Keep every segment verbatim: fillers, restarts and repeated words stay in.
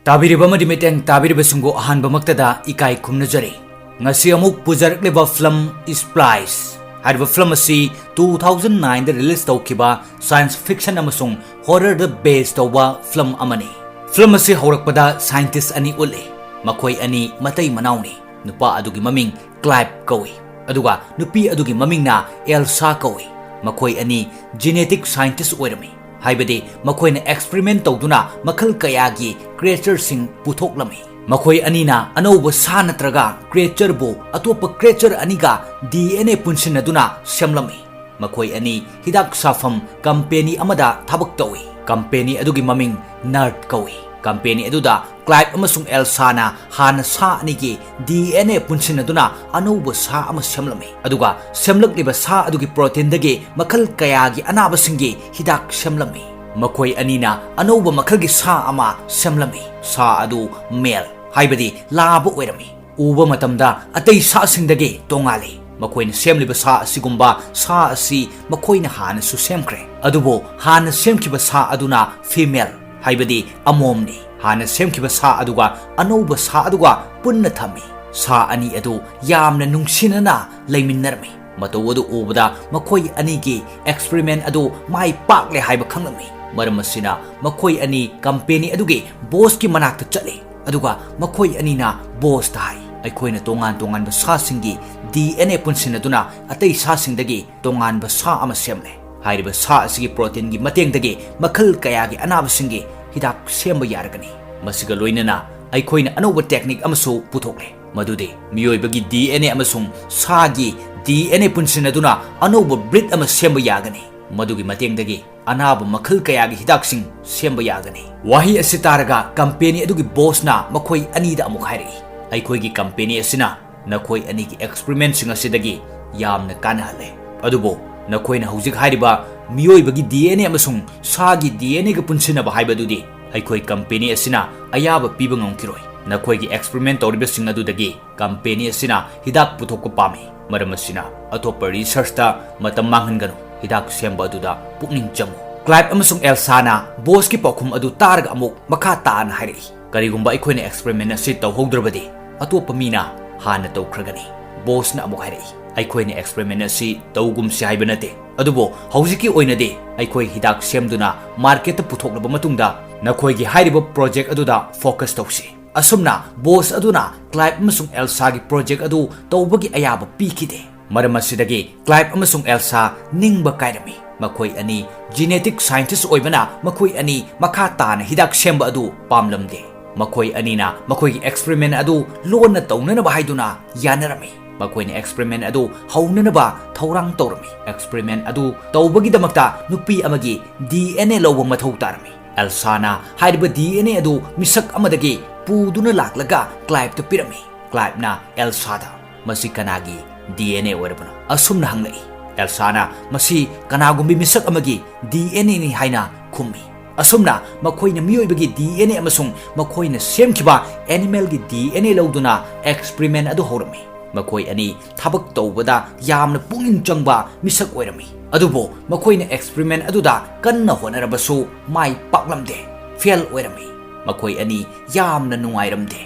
ꯇꯥꯕꯤꯔꯤꯕ ꯑꯃꯗꯤ ꯃꯤꯠꯌꯦꯡ ꯇꯥꯕꯤꯔꯤꯕꯁꯤꯡꯕꯨ ꯑꯍꯥꯟꯕꯃꯛꯇꯗ ꯏꯀꯥꯏ ꯈꯨꯝꯅꯖꯔꯤ꯫ ꯉꯁꯤ ꯑꯃꯨꯛ ꯄꯨꯖꯔꯛꯂꯤꯕ ꯐꯤꯂꯝ Splice ꯍꯥꯏꯔꯤꯕ ꯐꯤꯂꯝ ꯑꯁꯤ two thousand nine ꯗ release ꯇꯧꯈꯤꯕ science fiction ꯑꯃꯁꯨꯡ horror ꯗ base ꯇꯧꯕ ꯐꯤꯂꯝ ꯑꯃꯅꯤ꯫ ꯐꯤꯂꯝ ꯑꯁꯤ ꯍꯧꯔꯛꯄꯗ scientist ꯑꯅꯤ ꯎꯠꯂꯤ꯫ ꯃꯈꯣꯏ ꯑꯅꯤ ꯃꯇꯩ ꯃꯅꯥꯎꯅꯤ꯫ ꯅꯨꯄꯥ ꯑꯗꯨꯒꯤ ꯃꯃꯤꯡ Clive ꯀꯧꯏ, ꯑꯗꯨꯒ ꯅꯨꯄꯤ ꯑꯗꯨꯒꯤ ꯃꯃꯤꯡꯅ Elsa ꯀꯧꯏ꯫ ꯃꯈꯣꯏ ꯑꯅꯤ genetic scientist ꯑꯣꯏꯔꯝꯃꯤ, ꯍꯥꯏꯕꯗꯤ ꯃꯈꯣꯏꯅ experiment ꯇꯧꯗꯨꯅ ꯃꯈꯜ ꯀꯌꯥꯒꯤ creature ꯁꯤꯡ ꯄꯨꯊꯣꯛꯂꯝꯃꯤ꯫ ꯃꯈꯣꯏ ꯑꯅꯤꯅ ꯑꯅꯧꯕ ꯁꯥ ꯅꯠꯇ꯭ꯔꯒ creature ꯕꯨ ꯑꯇꯣꯞꯄ creature ꯑꯅꯤꯒ D N A ꯄꯨꯟꯁꯤꯟꯅꯗꯨꯅ ꯁꯦꯝꯂꯝꯃꯤ꯫ ꯃꯈꯣꯏ ꯑꯅꯤ ꯍꯤꯗꯥꯛ ꯁꯥꯐꯝ company ꯑꯃꯗ ꯊꯕꯛ ꯇꯧꯏ꯫ Company ꯑꯗꯨꯒꯤ ꯃꯃꯤꯡ NERD ꯀꯧꯏ꯫ Company ꯑꯗꯨꯗ Clive ꯑꯃꯁꯨꯡ Elsa ꯅ ꯍꯥꯟꯅ ꯁꯥ ꯑꯅꯤꯒꯤ D N A ꯄꯨꯟꯁꯤꯟꯅꯗꯨꯅ ꯑꯅꯧꯕ ꯁꯥ ꯑꯃ ꯁꯦꯝꯂꯝꯃꯤ꯫ ꯑꯗꯨꯒ ꯁꯦꯝꯂꯛꯂꯤꯕ ꯁꯥ ꯑꯗꯨꯒꯤ protein ꯗꯒꯤ ꯃꯈꯜ ꯀꯌꯥꯒꯤ ꯑꯅꯥꯕꯁꯤꯡꯒꯤ ꯍꯤꯗꯥꯛ ꯁꯦꯝꯂꯝꯃꯤ꯫ ꯃꯈꯣꯏ ꯑꯅꯤꯅ ꯑꯅꯧꯕ ꯃꯈꯜꯒꯤ ꯁꯥ ꯑꯃ ꯁꯦꯝꯂꯝꯃꯤ꯫ ꯁꯥ ꯑꯗꯨ male, ꯍꯥꯏꯕꯗꯤ ꯂꯥꯕ ꯑꯣꯏꯔꯝꯃꯤ꯫ ꯎꯕ ꯃꯇꯝꯗ ꯑꯇꯩ ꯁꯥꯁꯤꯡꯗꯒꯤ ꯇꯣꯉꯥꯜꯂꯤ꯫ ꯃꯈꯣꯏꯅ ꯁꯦꯝꯂꯤꯕ ꯁꯥ ꯑꯁꯤꯒꯨꯝꯕ ꯁꯥ ꯑꯁꯤ ꯃꯈꯣꯏꯅ ꯍꯥꯟꯅꯁꯨ ꯁꯦꯝꯈ꯭ꯔꯦ, ꯑꯗꯨꯕꯨ ꯍꯥꯟꯅ ꯁꯦꯝꯈꯤꯕ ꯁꯥ ꯑꯗꯨꯅ female, ꯍꯥꯏꯕꯗꯤ ꯑꯃꯣꯝꯅꯤ꯫ ꯍꯥꯟꯅ ꯁꯦꯝꯈꯤꯕ ꯁꯥ ꯑꯗꯨꯒ ꯑꯅꯧꯕ ꯁꯥ ꯑꯗꯨꯒ ꯄꯨꯟꯅ ꯊꯝꯃꯤ꯫ ꯁꯥ ꯑꯅꯤ ꯑꯗꯨ ꯌꯥꯝꯅ ꯅꯨꯡꯁꯤꯅꯅ ꯂꯩꯃꯤꯟꯅꯔꯝꯃꯤ꯫ ꯃꯇꯧ ꯑꯗꯨ ꯎꯕꯗ ꯃꯈꯣꯏ ꯑꯅꯤꯒꯤ experiment ꯑꯗꯨ ꯃꯥꯏ ꯄꯥꯛꯂꯦ ꯍꯥꯏꯕ ꯈꯪꯂꯝꯃꯤ꯫ ꯃꯔꯝ ꯑꯁꯤꯅ ꯃꯈꯣꯏ ꯑꯅꯤ company ꯑꯗꯨꯒꯤ boss ꯀꯤ ꯃꯅꯥꯛꯇ ꯆꯠꯂꯤ꯫ ꯑꯗꯨꯒ ꯃꯈꯣꯏ ꯑꯅꯤꯅ boss ꯇ ꯍꯥꯏ, "ꯑꯩꯈꯣꯏꯅ ꯇꯣꯉꯥꯟ ꯇꯣꯉꯥꯟꯕ ꯁꯥꯁꯤꯡꯒꯤ D N A ꯄꯨꯟꯁꯤꯟꯅꯗꯨꯅ ꯑꯇꯩ ꯁꯥꯁꯤꯡꯗꯒꯤ ꯇꯣꯉꯥꯟꯕ ꯁꯥ ꯑꯃ ꯁꯦꯝꯂꯦ꯫ ꯍꯥꯏꯔꯤꯕ ꯁꯥ ꯑꯁꯤꯒꯤ protein ꯒꯤ ꯃꯇꯦꯡꯗꯒꯤ ꯃꯈꯜ ꯀꯌꯥꯒꯤ ꯑꯅꯥꯕꯁꯤꯡꯒꯤ ꯍꯤꯗꯥꯛ ꯁꯦꯝꯕ ꯌꯥꯔꯒꯅꯤ꯫ ꯃꯁꯤꯒ ꯂꯣꯏꯅꯅ ꯑꯩꯈꯣꯏꯅ ꯑꯅꯧꯕ technique ꯑꯃꯁꯨ ꯄꯨꯊꯣꯛꯂꯦ, ꯃꯗꯨꯗꯤ ꯃꯤꯑꯣꯏꯕꯒꯤ D N A ꯑꯃꯁꯨꯡ ꯁꯥꯒꯤ D N A ꯄꯨꯟꯁꯤꯟꯅꯗꯨꯅ ꯑꯅꯧꯕ breed ꯑꯃ ꯁꯦꯝꯕ ꯌꯥꯒꯅꯤ꯫ ꯃꯗꯨꯒꯤ ꯃꯇꯦꯡꯗꯒꯤ ꯑꯅꯥꯕ ꯃꯈꯜ ꯀꯌꯥꯒꯤ ꯍꯤꯗꯥꯛꯁꯤꯡ ꯁꯦꯝꯕ ꯌꯥꯒꯅꯤ꯫" ꯋꯥꯍꯩ ꯑꯁꯤ ꯇꯥꯔꯒ company ꯑꯗꯨꯒꯤ boss ꯅ ꯃꯈꯣꯏ ꯑꯅꯤꯗ ꯑꯃꯨꯛ ꯍꯥꯏꯔꯛꯏ, "ꯑꯩꯈꯣꯏꯒꯤ company ꯑꯁꯤꯅ ꯅꯈꯣꯏ ꯑꯅꯤꯒꯤ experiment ꯁꯤꯡ ꯑꯁꯤꯗꯒꯤ ꯌꯥꯝꯅ ꯀꯥꯟꯅꯍꯜꯂꯦ, ꯑꯗꯨꯕꯨ ꯅꯈꯣꯏꯅ ꯍꯧꯖꯤꯛ ꯍꯥꯏꯔꯤꯕ ꯃꯤꯑꯣꯏꯕꯒꯤ D N A ꯑꯃꯁꯨꯡ ꯁꯥꯒꯤ D N A ꯒ ꯄꯨꯟꯁꯤꯟꯅꯕ ꯍꯥꯏꯕꯗꯨꯗꯤ ꯑꯩꯈꯣꯏ company ꯑꯁꯤꯅ ꯑꯌꯥꯕ ꯄꯤꯕ ꯉꯝꯈꯤꯔꯣꯏ꯫ ꯅꯈꯣꯏꯒꯤ experiment ꯇꯧꯔꯤꯕꯁꯤꯡ ꯑꯗꯨꯗꯒꯤ company ꯑꯁꯤꯅ ꯍꯤꯗꯥꯛ ꯄꯨꯊꯣꯛꯄ ꯄꯥꯝꯃꯤ꯫ ꯃꯔꯝ ꯑꯁꯤꯅ ꯑꯇꯣꯞꯄ research ꯇ ꯃꯇꯝ ꯃꯥꯡꯍꯟꯒꯅꯨ꯫ ꯍꯤꯗꯥꯛ ꯁꯦꯝꯕ ꯑꯗꯨꯗ ꯄꯨꯛꯅꯤꯡ ꯆꯪꯉꯨ꯫" Clive ꯑꯃꯁꯨꯡ Elsa ꯅ boss ꯀꯤ ꯄꯥꯎꯈꯨꯝ ꯑꯗꯨ ꯇꯥꯔꯒ ꯑꯃꯨꯛ ꯃꯈꯥ ꯇꯥꯅ ꯍꯥꯏꯔꯛꯏ, "ꯀꯔꯤꯒꯨꯝꯕ ꯑꯩꯈꯣꯏꯅ experiment ꯑꯁꯤ ꯇꯧꯍꯧꯗ꯭ꯔꯕꯗꯤ, ꯑꯇꯣꯞꯄ ꯃꯤꯅ ꯍꯥꯟꯅ ꯇꯧꯈ꯭ꯔꯒꯅꯤ꯫" ꯕꯣꯁꯅ ꯑꯃꯨꯛ ꯍꯥꯏꯔꯛꯏ, "ꯑꯩꯈꯣꯏꯅ experiment ꯑꯁꯤ ꯇꯧꯒꯨꯝꯁꯤ ꯍꯥꯏꯕ ꯅꯠꯇꯦ, ꯑꯗꯨꯕꯨ ꯍꯧꯖꯤꯛꯀꯤ ꯑꯣꯏꯅꯗꯤ ꯑꯩꯈꯣꯏ ꯍꯤꯗꯥꯛ ꯁꯦꯝꯗꯨꯅ marketꯇ ꯄꯨꯊꯣꯛꯂꯕ ꯃꯇꯨꯡꯗ ꯅꯈꯣꯏꯒꯤ ꯍꯥꯏꯔꯤꯕ project ꯑꯗꯨꯗ focus ꯇꯧꯁꯤ꯫" ꯑꯁꯨꯝꯅ ꯕꯣꯁ ꯑꯗꯨꯅ ꯀ꯭ꯂꯥꯏꯕ ꯑꯃꯁꯨꯡ ꯑꯦꯜꯁꯥꯒꯤ project ꯑꯗꯨ ꯇꯧꯕꯒꯤ ꯑꯌꯥꯕ ꯄꯤꯈꯤꯗꯦ꯫ ꯃꯔꯝ ꯑꯁꯤꯗꯒꯤ ꯀ꯭ꯂꯥꯏꯕ ꯑꯃꯁꯨꯡ ꯑꯦꯜꯁꯥ ꯅꯤꯡꯕ ꯀꯥꯏꯔꯝꯃꯤ꯫ ꯃꯈꯣꯏ ꯑꯅꯤ genetic scientist ꯑꯣꯏꯕꯅ ꯃꯈꯣꯏ ꯑꯅꯤ ꯃꯈꯥ ꯇꯥꯅ ꯍꯤꯗꯥꯛ ꯁꯦꯝꯕ ꯑꯗꯨ ꯄꯥꯝꯂꯝꯗꯦ꯫ ꯃꯈꯣꯏ ꯑꯅꯤꯅ ꯃꯈꯣꯏꯒꯤ experiment ꯑꯗꯨ ꯂꯣꯟꯅ ꯇꯧꯅꯅꯕ ꯍꯥꯏꯗꯨꯅ ꯌꯥꯅꯔꯝꯃꯤ꯫ ꯃꯈꯣꯏꯅ experiment ꯑꯗꯨ ꯍꯧꯅꯅꯕ ꯊꯧꯔꯥꯡ ꯇꯧꯔꯝꯃꯤ꯫ Experiment ꯑꯗꯨ ꯇꯧꯕꯒꯤꯗꯃꯛꯇ ꯅꯨꯄꯤ ꯑꯃꯒꯤ D N A ꯂꯧꯕ ꯃꯊꯧ ꯇꯥꯔꯝꯃꯤ꯫ ꯑꯦꯜꯁꯥꯅ ꯍꯥꯏꯔꯤꯕ D N A ꯑꯗꯨ ꯃꯤꯁꯛ ꯑꯃꯗꯒꯤ ꯄꯨꯗꯨꯅ ꯂꯥꯛꯂꯒ ꯀ꯭ꯂꯥꯏꯕꯇ ꯄꯤꯔꯝꯃꯤ꯫ ꯀ꯭ꯂꯥꯏꯕꯅ ꯑꯦꯜꯁꯥꯗ, "ꯃꯁꯤ ꯀꯅꯥꯒꯤ D N A ꯑꯣꯏꯔꯕꯅꯣ?" ꯑꯁꯨꯝꯅ ꯍꯪꯂꯛꯏ꯫ ꯑꯦꯜꯁꯥꯅ, "ꯃꯁꯤ ꯀꯅꯥꯒꯨꯝꯕꯤ ꯃꯤꯁꯛ ꯑꯃꯒꯤ D N Aꯅꯤ" ꯍꯥꯏꯅ ꯈꯨꯝꯃꯤ꯫ ꯑꯁꯨꯝꯅ ꯃꯈꯣꯏꯅ ꯃꯤꯑꯣꯏꯕꯒꯤ D N A ꯑꯃꯁꯨꯡ ꯃꯈꯣꯏꯅ ꯁꯦꯝꯈꯤꯕ animalꯒꯤ D N A ꯂꯧꯗꯨꯅ experiment ꯑꯗꯨ ꯍꯧꯔꯝꯃꯤ꯫ ꯃꯈꯣꯏ ꯑꯅꯤ ꯊꯕꯛ ꯇꯧꯕꯗ ꯌꯥꯝꯅ ꯄꯨꯛꯅꯤꯡ ꯆꯪꯕ ꯃꯤꯁꯛ ꯑꯣꯏꯔꯝꯃꯤ꯫ ꯑꯗꯨꯕꯨ ꯃꯈꯣꯏꯅ experiment ꯑꯗꯨꯗ ꯀꯟꯅ ꯍꯣꯠꯅꯔꯕꯁꯨ ꯃꯥꯏ ꯄꯥꯛꯂꯝꯗꯦ, fail ꯑꯣꯏꯔꯝꯃꯤ꯫ ꯃꯈꯣꯏ ꯑꯅꯤ ꯌꯥꯝꯅ ꯅꯨꯡꯉꯥꯏꯔꯝꯗꯦ꯫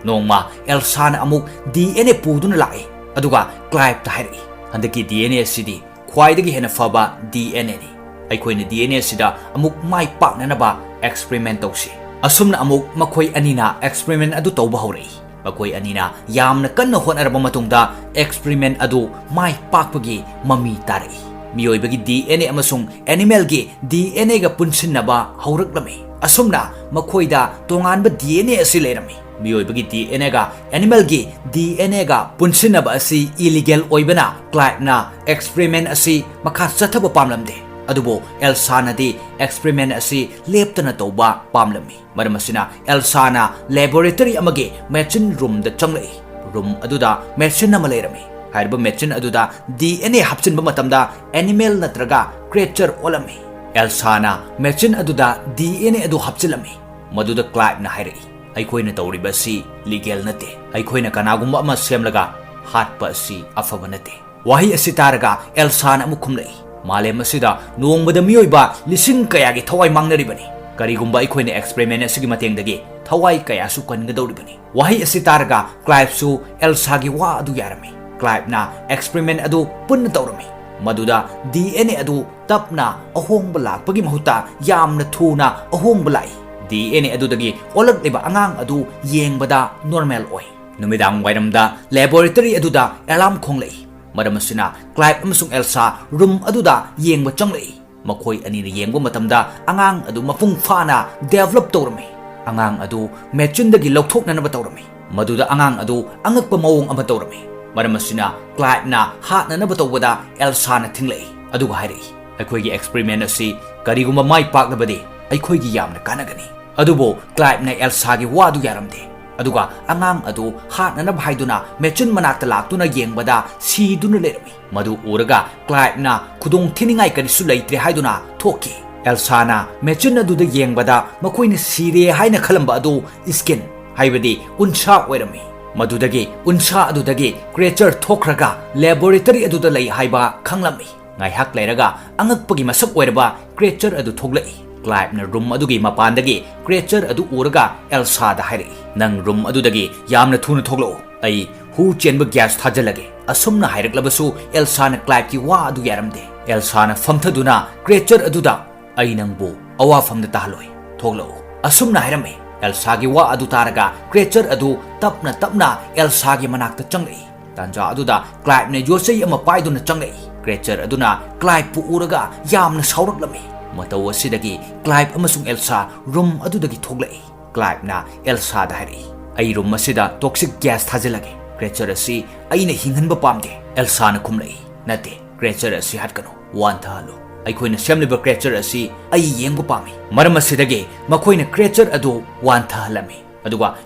ꯅꯣꯡꯃ ꯑꯦꯜꯁꯥꯅ ꯑꯃꯨꯛ D N A ꯄꯨꯗꯨꯅ ꯂꯥꯛꯏ, ꯑꯗꯨꯒ ꯀ꯭ꯂꯥꯏꯕꯇ ꯍꯥꯏꯔꯛꯏ, "ꯍꯟꯗꯛꯀꯤ D N A ꯑꯁꯤꯗꯤ ꯈ꯭ꯋꯥꯏꯗꯒꯤ ꯍꯦꯟꯅ ꯐꯕ D N Aꯅꯤ꯫ ꯑꯩꯈꯣꯏꯅ D N A ꯑꯁꯤꯗ ꯑꯃꯨꯛ ꯃꯥꯏ ꯄꯥꯛꯅꯅꯕ experiment ꯇꯧꯁꯤ꯫" ꯑꯁꯨꯝꯅ ꯑꯃꯨꯛ ꯃꯈꯣꯏ ꯑꯅꯤꯅ experiment ꯑꯗꯨ ꯇꯧꯕ ꯍꯧꯔꯛꯏ꯫ ꯃꯈꯣꯏ ꯑꯅꯤꯅ ꯌꯥꯝꯅ ꯀꯟꯅ ꯍꯣꯠꯅꯔꯕ ꯃꯇꯨꯡꯗ experiment ꯑꯗꯨ ꯃꯥꯏ ꯄꯥꯛꯄꯒꯤ ꯃꯃꯤ ꯇꯥꯔꯛꯏ꯫ ꯃꯤꯑꯣꯏꯕꯒꯤ D N A ꯑꯃꯁꯨꯡ animalꯒꯤ D N Aꯒ ꯄꯨꯟꯁꯤꯟꯅꯕ ꯍꯧꯔꯛꯂꯝꯃꯤ꯫ ꯑꯁꯨꯝꯅ ꯃꯈꯣꯏꯗ ꯇꯣꯉꯥꯟꯕ D N A ꯑꯁꯤ ꯂꯩꯔꯝꯃꯤ꯫ ꯃꯤꯑꯣꯏꯕꯒꯤ D N Aꯒ animalꯒꯤ D N Aꯒ ꯄꯨꯟꯁꯤꯟꯅꯕ ꯑꯁꯤ illegal ꯑꯣꯏꯕꯅ ꯀ꯭ꯂꯥꯏꯕꯅ experiment ꯑꯁꯤ ꯃꯈꯥ ꯆꯠꯊꯕ ꯄꯥꯝꯂꯝꯗꯦ꯫ ꯑꯗꯨꯕꯨ ꯑꯦꯜꯁꯥꯅꯗꯤ experiment ꯑꯁꯤ ꯂꯦꯞꯇꯅ ꯇꯧꯕ ꯄꯥꯝꯂꯝꯃꯤ꯫ ꯃꯔꯝ ꯑꯁꯤꯅ ꯑꯦꯜꯁꯥꯅ laboratory ꯑꯃꯒꯤ machine roomꯗ ꯆꯪꯂꯛꯏ꯫ Room ꯑꯗꯨꯗ machine ꯑꯃ ꯂꯩꯔꯝꯃꯤ꯫ ꯍꯥꯏꯔꯤꯕ machine ꯑꯗꯨꯗ D N A ꯍꯥꯞꯆꯤꯟꯕ ꯃꯇꯝꯗ animal ꯅꯠꯇ꯭ꯔꯒ creature ꯑꯣꯜꯂꯝꯃꯤ꯫ ꯑꯦꯜꯁꯥꯅ machine ꯑꯗꯨꯗ D N A ꯑꯗꯨ ꯍꯥꯞꯆꯤꯜꯂꯝꯃꯤ꯫ ꯃꯗꯨꯗ ꯀ꯭ꯂꯥꯏꯕꯅ ꯍꯥꯏꯔꯛꯏ, "ꯑꯩꯈꯣꯏꯅ ꯇꯧꯔꯤꯕ ꯑꯁꯤ legal ꯅꯠꯇꯦ꯫ ꯑꯩꯈꯣꯏꯅ ꯀꯅꯥꯒꯨꯝꯕ ꯑꯃ ꯁꯦꯝꯂꯒ ꯍꯥꯠꯄ ꯑꯁꯤ ꯑꯐꯕ ꯅꯠꯇꯦ꯫" ꯋꯥꯍꯩ ꯑꯁꯤ ꯇꯥꯔꯒ ꯑꯦꯜꯁꯥꯅ ꯑꯃꯨꯛ ꯈꯨꯝꯂꯛꯏ, "ꯃꯥꯂꯦꯝ ꯑꯁꯤꯗ ꯅꯣꯡꯃꯗ ꯃꯤꯑꯣꯏꯕ ꯂꯤꯁꯤꯡ ꯀꯌꯥꯒꯤ ꯊꯋꯥꯏ ꯃꯥꯡꯅꯔꯤꯕꯅꯤ꯫ ꯀꯔꯤꯒꯨꯝꯕ ꯑꯩꯈꯣꯏꯅ experiment ꯑꯁꯤꯒꯤ ꯃꯇꯦꯡꯗꯒꯤ ꯊꯋꯥꯏ ꯀꯌꯥꯁꯨ ꯀꯟꯒꯗꯧꯔꯤꯕꯅꯤ꯫ ꯋꯥꯍꯩ ꯑꯁꯤ ꯇꯥꯔꯒ ꯀ꯭ꯂꯥꯏꯚꯁꯨ ꯑꯦꯜꯁꯥꯒꯤ ꯋꯥ ꯑꯗꯨ ꯌꯥꯔꯝꯃꯤ꯫ ꯀ꯭ꯂꯥꯏꯚꯅ experiment ꯑꯗꯨ ꯄꯨꯟꯅ ꯇꯧꯔꯝꯃꯤ꯫ ꯃꯗꯨꯗ DNA ꯑꯗꯨ ꯇꯞꯅ ꯑꯍꯣꯡꯕ ꯂꯥꯛꯄꯒꯤ ꯃꯍꯨꯠꯇ ꯌꯥꯝꯅ ꯊꯨꯅ ꯑꯍꯣꯡꯕ ꯂꯥꯛꯏ꯫ DNA ꯑꯗꯨꯗꯒꯤ ꯑꯣꯜꯂꯛꯂꯤꯕ ꯑꯉꯥꯡ ꯑꯗꯨ ꯌꯦꯡꯕꯗ normal ꯑꯣꯏ꯫ ꯅꯨꯃꯤꯗꯥꯡ ꯋꯥꯏꯔꯝꯗ laboratory ꯑꯗꯨꯗ alarm ꯈꯣꯡꯂꯛꯏ꯫ ꯃꯔꯝ ꯑꯁꯤꯅ ꯀ꯭ꯂꯥꯏꯚ ꯑꯃꯁꯨꯡ ꯑꯦꯜꯁꯥ room ꯑꯗꯨꯗ ꯌꯦꯡꯕ ꯆꯪꯂꯛꯏ꯫ ꯃꯈꯣꯏ ꯑꯅꯤꯅ ꯌꯦꯡꯕ ꯃꯇꯝꯗ ꯑꯉꯥꯡ ꯑꯗꯨ ꯃꯄꯨꯡ ꯐꯥꯅ develop ꯇꯧꯔꯝꯃꯤ꯫ ꯑꯉꯥꯡ ꯑꯗꯨ machineꯗꯒꯤ ꯂꯧꯊꯣꯛꯅꯅꯕ ꯇꯧꯔꯝꯃꯤ꯫ ꯃꯗꯨꯗ ꯑꯉꯥꯡ ꯑꯗꯨ ꯑꯉꯛꯄ ꯃꯑꯣꯡ ꯑꯃ ꯇꯧꯔꯝꯃꯤ꯫ ꯃꯔꯝ ꯑꯁꯤꯅ ꯀ꯭ꯂꯥꯏꯚꯅ ꯍꯥꯠꯅꯅꯕ ꯇꯧꯕꯗ ꯑꯦꯜꯁꯥꯅ ꯊꯤꯡꯂꯛꯏ, ꯑꯗꯨꯒ ꯍꯥꯏꯔꯛꯏ, "ꯑꯩꯈꯣꯏꯒꯤ experiment ꯑꯁꯤ ꯀꯔꯤꯒꯨꯝꯕ ꯃꯥꯏ ꯄꯥꯛꯂꯕꯗꯤ ꯑꯩꯈꯣꯏꯒꯤ ꯌꯥꯝꯅ ꯀꯥꯟꯅꯒꯅꯤ"꯫ ꯑꯗꯨꯕꯨ ꯀ꯭ꯂꯥꯏꯚꯅ ꯑꯦꯜꯁꯥꯒꯤ ꯋꯥ ꯑꯗꯨ ꯌꯥꯔꯝꯗꯦ꯫ ꯑꯗꯨꯒ ꯑꯉꯥꯡ ꯑꯗꯨ ꯍꯥꯠꯅꯅꯕ ꯍꯥꯏꯗꯨꯅ machine ꯃꯅꯥꯛꯇ ꯂꯥꯛꯇꯨꯅ ꯌꯦꯡꯕꯗ ꯁꯤꯗꯨꯅ ꯂꯩꯔꯝꯃꯤ꯫ ꯃꯗꯨ ꯎꯔꯒ ꯀ꯭ꯂꯥꯏꯚꯅ ꯈꯨꯗꯣꯡ ꯊꯤꯅꯤꯡꯉꯥꯏ ꯀꯔꯤꯁꯨ ꯂꯩꯇ꯭ꯔꯦ ꯍꯥꯏꯗꯨꯅ ꯊꯣꯛꯈꯤ꯫ ꯑꯦꯜꯁꯥꯅ machine ꯑꯗꯨꯗ ꯌꯦꯡꯕꯗ ꯃꯈꯣꯏꯅ ꯁꯤꯔꯦ ꯍꯥꯏꯅ ꯈꯜꯂꯝꯕ ꯑꯗꯨ skin, ꯍꯥꯏꯕꯗꯤ ꯎꯟꯁꯥ ꯑꯣꯏꯔꯝꯃꯤ꯫ ꯃꯗꯨꯗꯒꯤ ꯎꯟꯁꯥ ꯑꯗꯨꯗꯒꯤ creature ꯊꯣꯛꯈ꯭ꯔꯒ laboratory ꯑꯗꯨꯗ ꯂꯩ ꯍꯥꯏꯕ ꯈꯪꯂꯝꯃꯤ꯫ ꯉꯥꯏꯍꯥꯛ ꯂꯩꯔꯒ ꯑꯉꯛꯄꯒꯤ ꯃꯁꯛ ꯑꯣꯏꯔꯕ creature ꯑꯗꯨ ꯊꯣꯛꯂꯛꯏ꯫ ꯀ꯭ꯂꯥꯏꯚꯅ room ꯑꯗꯨꯒꯤ ꯃꯄꯥꯟꯗꯒꯤ creature ꯑꯗꯨ ꯎꯔꯒ ꯑꯦꯜꯁꯥꯗ ꯍꯥꯏꯔꯛꯏ, "ꯅꯪ room ꯑꯗꯨꯗꯒꯤ ꯌꯥꯝꯅ ꯊꯨꯅ ꯊꯣꯛꯂꯛꯎ꯫ ꯑꯩ ꯍꯨ ꯆꯦꯟꯕ gas ꯊꯥꯖꯤꯜꯂꯒꯦ"꯫ ꯑꯁꯨꯝꯅ ꯍꯥꯏꯔꯛꯂꯕꯁꯨ ꯑꯦꯜꯁꯥꯅ ꯀ꯭ꯂꯥꯏꯚꯀꯤ ꯋꯥ ꯑꯗꯨ ꯌꯥꯔꯝꯗꯦ꯫ ꯑꯦꯜꯁꯥꯅ ꯐꯝꯊꯗꯨꯅ creature ꯑꯗꯨꯗ, "ꯑꯩ ꯅꯪꯕꯨ ꯑꯋꯥꯐꯝꯗ ꯇꯥꯍꯜꯂꯣꯏ, ꯊꯣꯛꯂꯛꯎ"꯫ ꯑꯁꯨꯝꯅ ꯍꯥꯏꯔꯝꯃꯤ꯫ ꯑꯦꯜꯁꯥꯒꯤ ꯋꯥ ꯑꯗꯨ ꯇꯥꯔꯒ creature ꯑꯗꯨ ꯇꯞꯅ ꯇꯞꯅ ꯑꯦꯜꯁꯥꯒꯤ ꯃꯅꯥꯛꯇ ꯆꯪꯂꯛꯏ꯫ ꯇꯥꯟꯖꯥ ꯑꯗꯨꯗ ꯀ꯭ꯂꯥꯏꯚꯅ ꯌꯣꯠꯆꯩ ꯑꯃ ꯄꯥꯏꯗꯨꯅ ꯆꯪꯂꯛꯏ꯫ Creature ꯑꯗꯨꯅ ꯀ꯭ꯂꯥꯏꯚꯄꯨ ꯎꯔꯒ ꯌꯥꯝꯅ ꯁꯥꯎꯔꯛꯂꯝꯃꯤ꯫ ꯃꯇꯧ ꯑꯁꯤꯗꯒꯤ ꯀ꯭ꯂꯥꯏꯚ ꯑꯃꯁꯨꯡ ꯑꯦꯜꯁꯥ room ꯑꯗꯨꯗꯒꯤ ꯊꯣꯛꯂꯛꯏ꯫ ꯀ꯭ꯂꯥꯏꯚꯅ ꯑꯦꯜꯁꯥꯗ ꯍꯥꯏꯔꯛꯏ, "ꯑꯩ room ꯑꯁꯤꯗ toxic gas ꯊꯥꯖꯤꯜꯂꯒꯦ꯫ Creature ꯑꯁꯤ ꯑꯩꯅ ꯍꯤꯡꯍꯟꯕ ꯄꯥꯝꯗꯦ"꯫ ꯑꯦꯜꯁꯥꯅ ꯈꯨꯝꯂꯛꯏ, "ꯅꯠꯇꯦ, creature ꯑꯁꯤ ꯍꯥꯠꯀꯅꯨ, ꯋꯥꯟꯊꯍꯜꯂꯨ꯫ ꯑꯩꯈꯣꯏꯅ ꯁꯦꯝꯂꯤꯕ creature ꯑꯁꯤ ꯑꯩ ꯌꯦꯡꯕ ꯄꯥꯝꯃꯤ"꯫ ꯃꯔꯝ ꯑꯁꯤꯗꯒꯤ ꯃꯈꯣꯏꯅ creature ꯑꯗꯨ ꯋꯥꯟꯊꯍꯜꯂꯝꯃꯤ꯫ ꯑꯗꯨꯒ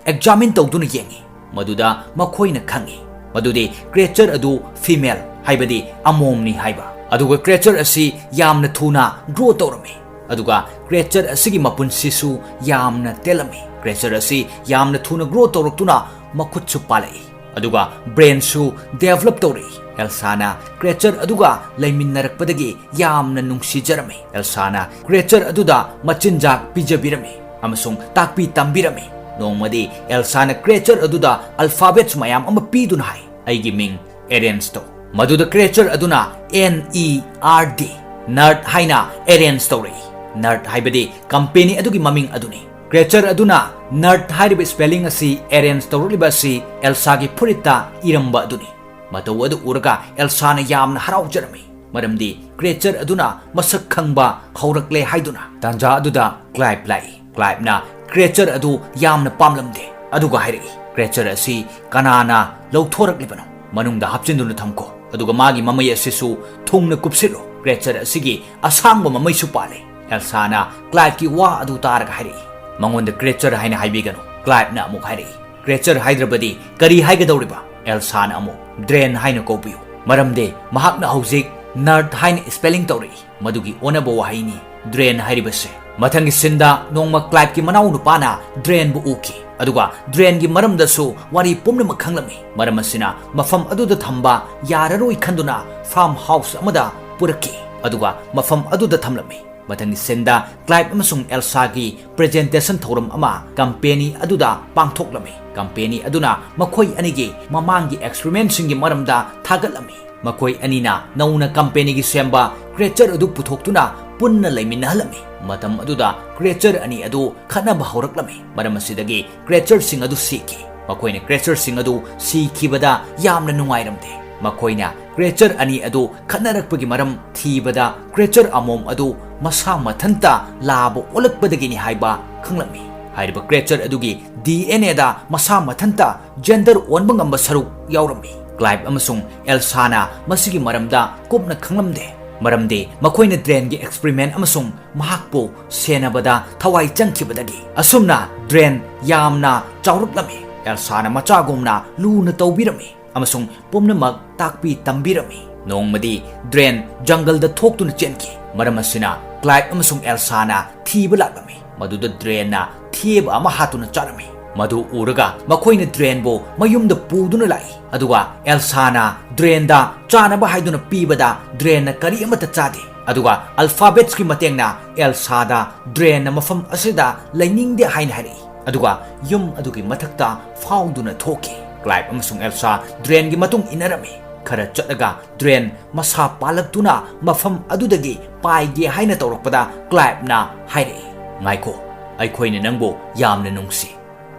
examine ꯇꯧꯗꯨꯅ ꯌꯦꯡꯉꯤ꯫ ꯃꯗꯨꯗ ꯃꯈꯣꯏꯅ ꯈꯪꯉꯤ ꯃꯗꯨꯗꯤ creature ꯑꯗꯨ female, ꯍꯥꯏꯕꯗꯤ ꯑꯃꯣꯝꯅꯤ ꯍꯥꯏꯕ꯫ ꯑꯗꯨꯒ creature ꯑꯁꯤ ꯌꯥꯝꯅ ꯊꯨꯅ grow ꯇꯧꯔꯝꯃꯤ꯫ ꯑꯗꯨꯒ creature ꯑꯁꯤꯒꯤ ꯃꯄꯨꯟꯁꯤꯁꯨ ꯌꯥꯝꯅ ꯇꯦꯜꯂꯝꯃꯤ꯫ Creature ꯑꯁꯤ ꯌꯥꯝꯅ ꯊꯨꯅ grow ꯇꯧꯔꯛꯇꯨꯅ ꯃꯈꯨꯠꯁꯨ ꯄꯥꯜꯂꯛꯏ꯫ ꯑꯗꯨꯒ brainꯁꯨ develop ꯇꯧꯔꯛꯏ꯫ ꯑꯦꯜꯁꯥꯅ creature ꯑꯗꯨꯒ ꯂꯩꯃꯤꯟꯅꯔꯛꯄꯗꯒꯤ ꯌꯥꯝꯅ ꯅꯨꯡꯁꯤꯖꯔꯝꯃꯤ꯫ ꯑꯦꯜꯁꯥꯅ creature ꯑꯗꯨꯗ ꯃꯆꯤꯟꯖꯥꯛ ꯄꯤꯖꯕꯤꯔꯝꯃꯤ꯫ ꯑꯃꯁꯨꯡ ꯇꯥꯛꯄꯤ ꯇꯝꯕꯤꯔꯝꯃꯤ꯫ ꯅꯣꯡꯃꯗꯤ ꯑꯦꯜꯁꯥꯅ creature ꯑꯗꯨꯗ alphabets ꯃꯌꯥꯝ ꯑꯃ ꯄꯤꯗꯨꯅ ꯍꯥꯏ, "ꯑꯩꯒꯤ ꯃꯤꯡ arrange ꯇꯧ꯫" ꯃꯗꯨꯗ creature ꯑꯗꯨꯅ "N E R D, nerd" ꯍꯥꯏꯅ arrange ꯇꯧꯔꯛꯏ꯫ Nerd ꯍꯥꯏꯕꯗꯤ company ꯑꯗꯨꯒꯤ ꯃꯃꯤꯡ ꯑꯗꯨꯅꯤ꯫ Creature ꯑꯗꯨꯅ nerd ꯍꯥꯏꯔꯤꯕ spelling ꯑꯁꯤ arrange ꯇꯧꯔꯛꯂꯤꯕ ꯑꯁꯤ ꯑꯦꯜꯁꯥꯒꯤ ꯐꯨꯔꯤꯠꯇ ꯏꯔꯝꯕ ꯑꯗꯨꯅꯤ꯫ ꯃꯇꯧ ꯑꯗꯨ ꯎꯔꯒ ꯑꯦꯜꯁꯥꯅ ꯌꯥꯝꯅ ꯍꯔꯥꯎꯖꯔꯝꯃꯤ, ꯃꯔꯝꯗꯤ creature ꯑꯗꯨꯅ ꯃꯁꯛ ꯈꯪꯕ ꯍꯧꯔꯛꯂꯦ ꯍꯥꯏꯗꯨꯅ꯫ ꯇꯥꯟꯖꯥ ꯑꯗꯨꯗ ꯀ꯭ꯂꯥꯏꯕ ꯂꯥꯛꯏ꯫ ꯀ꯭ꯂꯥꯏꯕꯅ creature ꯑꯗꯨ ꯌꯥꯝꯅ ꯄꯥꯝꯂꯝꯗꯦ, ꯑꯗꯨꯒ ꯍꯥꯏꯔꯛꯏ, "Creature ꯑꯁꯤ ꯀꯅꯥꯅ ꯂꯧꯊꯣꯔꯛꯂꯤꯕꯅꯣ? ꯃꯅꯨꯡꯗ ꯍꯥꯞꯆꯤꯟꯗꯨꯅ ꯊꯝꯈꯣ, ꯑꯗꯨꯒ ꯃꯥꯒꯤ ꯃꯃꯩ ꯑꯁꯤꯁꯨ ꯊꯨꯡꯅ ꯀꯨꯞꯁꯤꯜꯂꯨ꯫ Creature ꯑꯁꯤꯒꯤ ꯑꯁꯥꯡꯕ ꯃꯃꯩꯁꯨ ꯄꯥꯜꯂꯤ꯫" ꯑꯦꯜꯁꯥꯅ ꯀ꯭ꯂꯥꯏꯕꯀꯤ ꯋꯥ ꯑꯗꯨ ꯇꯥꯔꯒ ꯍꯥꯏꯔꯛꯏ, "ꯃꯉꯣꯟꯗ creature ꯍꯥꯏꯅ ꯍꯥꯏꯕꯤꯒꯅꯨ꯫" ꯀ꯭ꯂꯥꯏꯕꯅ ꯑꯃꯨꯛ ꯍꯥꯏꯔꯛꯏ, "Creature ꯍꯥꯏꯗ꯭ꯔꯕꯗꯤ ꯀꯔꯤ ꯍꯥꯏꯒꯗꯧꯔꯤꯕ?" ꯑꯦꯜꯁꯥꯅ ꯑꯃꯨꯛ "Drain ꯍꯥꯏꯅ ꯀꯧꯕꯤꯌꯨ, ꯃꯔꯝꯗꯤ ꯃꯍꯥꯛꯅ ꯍꯧꯖꯤꯛ nerd ꯍꯥꯏꯅ spelling ꯇꯧꯔꯛꯏ꯫ ꯃꯗꯨꯒꯤ ꯑꯣꯟꯅꯕ ꯋꯥꯍꯩꯅꯤ drain ꯍꯥꯏꯔꯤꯕꯁꯦ꯫" ꯃꯊꯪꯒꯤ ꯁꯤꯟꯗ ꯅꯣꯡꯃ ꯀ꯭ꯂꯥꯏꯕꯀꯤ ꯃꯅꯥꯎ ꯅꯨꯄꯥꯅ ꯗ꯭ꯔꯦꯟꯕꯨ ꯎꯈꯤ, ꯑꯗꯨꯒ ꯗ꯭ꯔꯦꯟꯒꯤ ꯃꯔꯝꯗꯁꯨ ꯋꯥꯔꯤ ꯄꯨꯝꯅꯃꯛ ꯈꯪꯂꯝꯃꯤ꯫ ꯃꯔꯝ ꯑꯁꯤꯅ ꯃꯐꯝ ꯑꯗꯨꯗ ꯊꯝꯕ ꯌꯥꯔꯔꯣꯏ ꯈꯟꯗꯨꯅ farm house ꯑꯃꯗ ꯄꯨꯔꯛꯈꯤ, ꯑꯗꯨꯒ ꯃꯐꯝ ꯑꯗꯨꯗ ꯊꯝꯂꯝꯃꯤ꯫ ꯃꯊꯪꯒꯤ ꯁꯤꯟꯗ ꯀ꯭ꯂꯥꯏꯕ ꯑꯃꯁꯨꯡ ꯑꯦꯜꯁꯥꯒꯤ presentation ꯊꯧꯔꯝ ꯑꯃ ꯀꯝꯄꯦꯅꯤ ꯑꯗꯨꯗ ꯄꯥꯡꯊꯣꯛꯂꯝꯃꯤ꯫ ꯀꯝꯄꯦꯅꯤ ꯑꯗꯨꯅ ꯃꯈꯣꯏ ꯑꯅꯤꯒꯤ ꯃꯃꯥꯡꯒꯤ experimentꯁꯤꯡꯒꯤ ꯃꯔꯝꯗ ꯊꯥꯒꯠꯂꯝꯃꯤ꯫ ꯃꯈꯣꯏ ꯑꯅꯤꯅ ꯅꯧꯅ ꯀꯝꯄꯦꯅꯤꯒꯤ ꯁꯦꯝꯕ creature ꯑꯗꯨ ꯄꯨꯊꯣꯛꯇꯨꯅ ꯄꯨꯟꯅ ꯂꯩꯃꯤꯟꯅꯍꯜꯂꯝꯃꯤ꯫ ꯃꯇꯝ ꯑꯗꯨꯗ creature ꯑꯅꯤ ꯑꯗꯨ ꯈꯠꯅꯕ ꯍꯧꯔꯛꯂꯝꯃꯤ꯫ ꯃꯔꯝ ꯑꯁꯤꯗꯒꯤ creatureꯁꯤꯡ ꯑꯗꯨ ꯁꯤꯈꯤ꯫ ꯃꯈꯣꯏꯅ creatureꯁꯤꯡ ꯑꯗꯨ ꯁꯤꯈꯤꯕꯗ ꯌꯥꯝꯅ ꯅꯨꯡꯉꯥꯏꯔꯝꯗꯦ꯫ ꯃꯈꯣꯏꯅ creature ꯑꯅꯤ ꯑꯗꯨ ꯈꯠꯅꯔꯛꯄꯒꯤ ꯃꯔꯝ ꯊꯤꯕꯗ creature ꯑꯃꯣꯝ ꯑꯗꯨ ꯃꯁꯥ ꯃꯊꯟꯇ ꯂꯥꯕ ꯑꯣꯜꯂꯛꯄꯗꯒꯤꯅꯤ ꯍꯥꯏꯕ ꯈꯪꯂꯝꯃꯤ꯫ ꯍꯥꯏꯔꯤꯕ creature ꯑꯗꯨꯒꯤ DNAꯗ ꯃꯁꯥ ꯃꯊꯟꯇ gender ꯑꯣꯟꯕ ꯉꯝꯕ ꯁꯔꯨꯛ ꯌꯥꯎꯔꯝꯃꯤ꯫ ꯀ꯭ꯂꯥꯏꯕ ꯑꯃꯁꯨꯡ ꯑꯦꯜꯁꯥꯅ ꯃꯁꯤꯒꯤ ꯃꯔꯝꯗ ꯀꯨꯞꯅ ꯈꯪꯂꯝꯗꯦ, ꯃꯔꯝꯗꯤ ꯃꯈꯣꯏꯅ ꯗ꯭ꯔꯦꯟꯒꯤ experiment ꯑꯃꯁꯨꯡ ꯃꯍꯥꯛꯄꯨ ꯁꯦꯟꯅꯕꯗ ꯊꯋꯥꯏ ꯆꯪꯈꯤꯕꯗꯒꯤ꯫ ꯑꯁꯨꯝꯅ ꯗ꯭ꯔꯦꯟ ꯌꯥꯝꯅ ꯆꯥꯎꯔꯛꯂꯝꯃꯤ꯫ ꯑꯦꯜꯁꯥꯅ ꯃꯆꯥꯒꯨꯝꯅ ꯂꯨꯅ ꯇꯧꯕꯤꯔꯝꯃꯤ ꯑꯃꯁꯨꯡ ꯄꯨꯝꯅꯃꯛ ꯇꯥꯛꯄꯤ ꯇꯝꯕꯤꯔꯝꯃꯤ꯫ ꯅꯣꯡꯃꯗꯤ ꯗ꯭ꯔꯦꯟ ꯖꯪꯒꯜꯗ ꯊꯣꯛꯇꯨꯅ ꯆꯦꯟꯈꯤ꯫ ꯃꯔꯝ ꯑꯁꯤꯅ ꯀ꯭ꯂꯥꯏꯕ ꯑꯃꯁꯨꯡ ꯑꯦꯜꯁꯥꯅ ꯊꯤꯕ ꯂꯥꯛꯂꯝꯃꯤ꯫ ꯃꯗꯨꯗ ꯗ꯭ꯔꯦꯟꯅ ꯊꯦꯕ ꯑꯃ ꯍꯥꯠꯇꯨꯅ ꯆꯥꯔꯝꯃꯤ꯫ ꯃꯗꯨ ꯎꯔꯒ ꯃꯈꯣꯏꯅ ꯗ꯭ꯔꯦꯟꯕꯨ ꯃꯌꯨꯝꯗ ꯄꯨꯗꯨꯅ ꯂꯥꯛꯏ꯫ ꯑꯗꯨꯒ ꯑꯦꯜꯁꯥꯅ ꯗ꯭ꯔꯦꯟꯗ ꯆꯥꯅꯕ ꯍꯥꯏꯗꯨꯅ ꯄꯤꯕꯗ ꯗ꯭ꯔꯦꯟꯅ ꯀꯔꯤ ꯑꯃꯠꯇ ꯆꯥꯗꯦ꯫ ꯑꯗꯨꯒ ꯑꯜꯐꯥꯕꯦꯠꯁꯀꯤ ꯃꯇꯦꯡꯅ ꯑꯦꯜꯁꯥꯗ ꯗ꯭ꯔꯦꯟꯅ ꯃꯐꯝ ꯑꯁꯤꯗ ꯂꯩꯅꯤꯡꯗꯦ ꯍꯥꯏꯅ ꯍꯥꯏꯔꯛꯏ꯫ ꯑꯗꯨꯒ ꯌꯨꯝ ꯑꯗꯨꯒꯤ ꯃꯊꯛꯇ ꯐꯥꯎꯗꯨꯅ ꯊꯣꯛꯈꯤ꯫ ꯀ꯭ꯂꯥꯏꯕ ꯑꯃꯁꯨꯡ ꯑꯦꯜꯁꯥ ꯗ꯭ꯔꯦꯟꯒꯤ ꯃꯇꯨꯡ ꯏꯟꯅꯔꯝꯃꯤ꯫ ꯈꯔ ꯆꯠꯂꯒ ꯗ꯭ꯔꯦꯟ ꯃꯁꯥ ꯄꯥꯜꯂꯛꯇꯨꯅ ꯃꯐꯝ ꯑꯗꯨꯗꯒꯤ ꯄꯥꯏꯒꯦ ꯍꯥꯏꯅ ꯇꯧꯔꯛꯄꯗ ꯀ꯭ꯂꯥꯏꯕꯅ ꯍꯥꯏꯔꯛꯏ, "ꯉꯥꯏꯈꯣ, ꯑꯩꯈꯣꯏꯅ ꯅꯪꯕꯨ ꯌꯥꯝꯅ ꯅꯨꯡꯁꯤ꯫